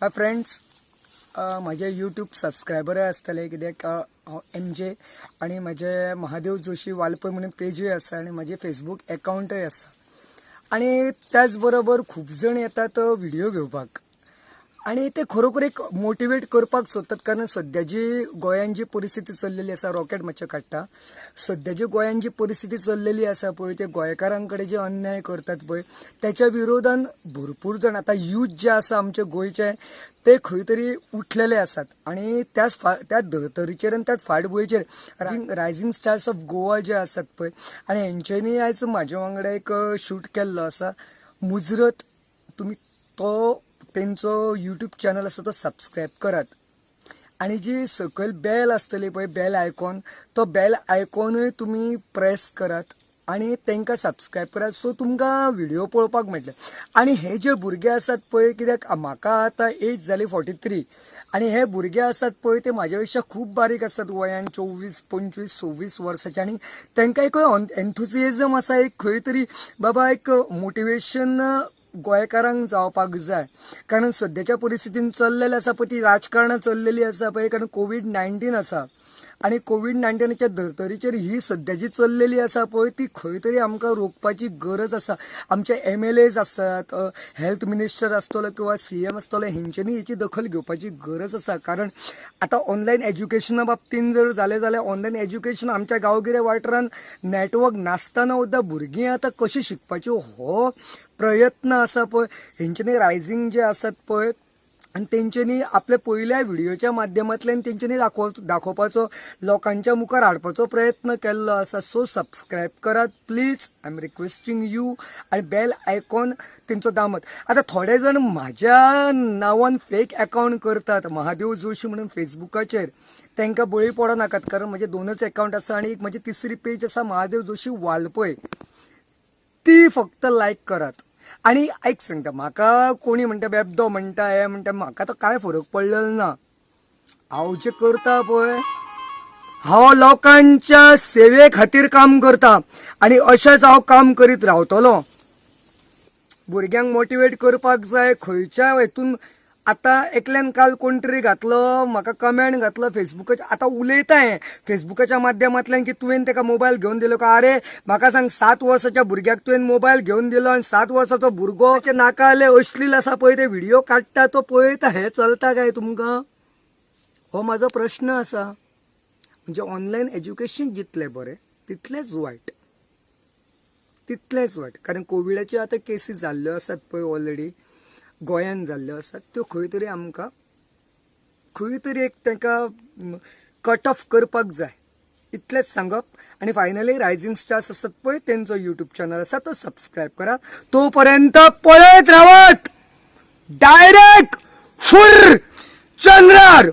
माय friends, म्हजे YouTube सबस्क्रायबरय आसतले, कित्याक हांव एमजे आनी म्हजे महादेव जोशी वालपय म्हणून पेजूय आसा आनी म्हजें फेसबूक एकावंटय आसा. आनी त्याच बरोबर खूब जाण येतात व्हिडियो घेवपाक आनी ते खरोखर एक मोटिवेट करपाक सोदतात, कारण सद्या जी गोंयान जी परिस्थिती चल्लेली आसा, रॉकेट मातशें काडटा, सद्या जी गोंयान जी परिस्थिती चल्लेली आसा पळय, ते गोंयकारां कडेन जे अन्याय करतात पळय, त्याच्या विरोधान भरपूर जाण आतां यूथ जे आसा आमचे गोंयचे ते खंय तरी उठलेले आसात आनी त्याच त्या धर्तरीचेर आनी त्याच फाटभुंयेचेर रायझींग स्टार्स ऑफ गोवा जे आसात पळय, आनी हेंच्यांनी आयज म्हाजे वांगडा एक शूट केल्लो आसा. मुजरत तुमी तो तेंचो यूट्यूब चॅनल आसा तो सबस्क्रायब करात आनी जी सकयल बेल आसतली पळय, बेल आयकॉन, तो बेल आयकॉनूय तुमी प्रेस करात आनी तांकां सबस्क्रायब करात, सो तुमकां व्हिडियो पळोवपाक मेळटले. आनी हे जे भुरगे आसात पळय, कित्याक म्हाका आतां एज जाली 43 आनी हे भुरगे आसात पळय ते म्हाज्या पेक्षा खूब बारीक आसात वयान, 24 25 26 वर्साचे, आनी तांकां एक एन्थुजिएजम आसा, एक खंय तरी बाबा एक मोटिवेशन गोंयकारांक जावपाक जाय, कारण सद्याच्या परिस्थितीन चल्लेलें आसा पळय ती राजकारणां चल्लेली आसा पळय, कारण कोवीड-19 आसा आनी कोवीड-19च्या धर्तरीचेर ही सद्या जी चल्लेली आसा पळय ती खंय तरी आमकां रोखपाची गरज आसा. आमचे एमएलएज आसात, हेल्थ मिनिस्टर आसतलो किंवा सीएम आसतलो, हेंच्यांनी हेची दखल घेवपाची गरज आसा. कारण आतां ऑनलायन एज्युकेशना बाबतीन जर जालें जाल्यार ऑनलायन एज्युकेशन आमच्या गांवगिऱ्या वाठारान नॅटवर्क नासतना सुद्दां भुरगीं आतां कशीं शिकपाची हो प्रयत्न आसा पळय, हेंच्यांनी रायझींग जे आसात पळय आनी तेंच्यांनी आपल्या पयल्या व्हिडियोच्या माध्यमांतल्यान तेंच्यांनी दाखोवपाचो, लोकांच्या मुखार हाडपाचो प्रयत्न केल्लो आसा. सो सबस्क्रायब करात please, I am requesting you, आनी बेल आयकॉन तेंचो दामत. आतां थोडे जाण म्हाज्या नांवान फेक एकावंट करतात महादेव जोशी म्हणून फेसबुकाचेर, तांकां बळी पडो नाकात, कारण म्हजे दोनच एकावंट आसा आनी एक म्हजी तिसरी पेज आसा महादेव जोशी वालपय, ती फक्त लायक करात. आनी आयक सांगता, म्हाका कोणी म्हणटा बेबदो म्हणटा, हे म्हणटा, म्हाका तो कांय फरक पडलेलो ना. हांव जें करता पळय, हांव लोकांच्या सेवे खातीर काम करता आनी अशेंच हांव काम करीत रावतलो. भुरग्यांक मोटिवेट करपाक जाय खंयच्या हेतून. आतां एकल्यान काल कोण तरी घातलो म्हाका कमेंट घातलो फेसबुकाचेर, आतां उलयता हें फेसबुकाच्या माध्यमांतल्यान की तुवें ताका मोबायल घेवन दिलो काय? आरे म्हाका सांग, 7 वर्साच्या भुरग्याक तुवें मोबायल घेवन दिलो आनी 7 वर्साचो भुरगो नाका जाल्ले अश्लील आसा पळय ते व्हिडियो काडटा, तो पळयता, हें चलता काय तुमकां? हो म्हाजो प्रश्न आसा. म्हणजे ऑनलायन एज्युकेशन जितलें बरें तितलेंच वायट, तितलेंच वायट, कारण कोविडाच्यो आतां केसी जाल्ल्यो आसात पळय ऑलरेडी गोंयान जाल्ल्यो आसात, त्यो खंय तरी आमकां खंय तरी एक तांकां कट ऑफ करपाक जाय, इतलेंच सांगप. आनी फायनली रायझींग स्टार्स आसात पळय तेंचो यूट्यूब चॅनल आसा तो सबस्क्रायब करात. तो पर्यंत पळयत रावत डायरेक्ट फुर चंद्रार.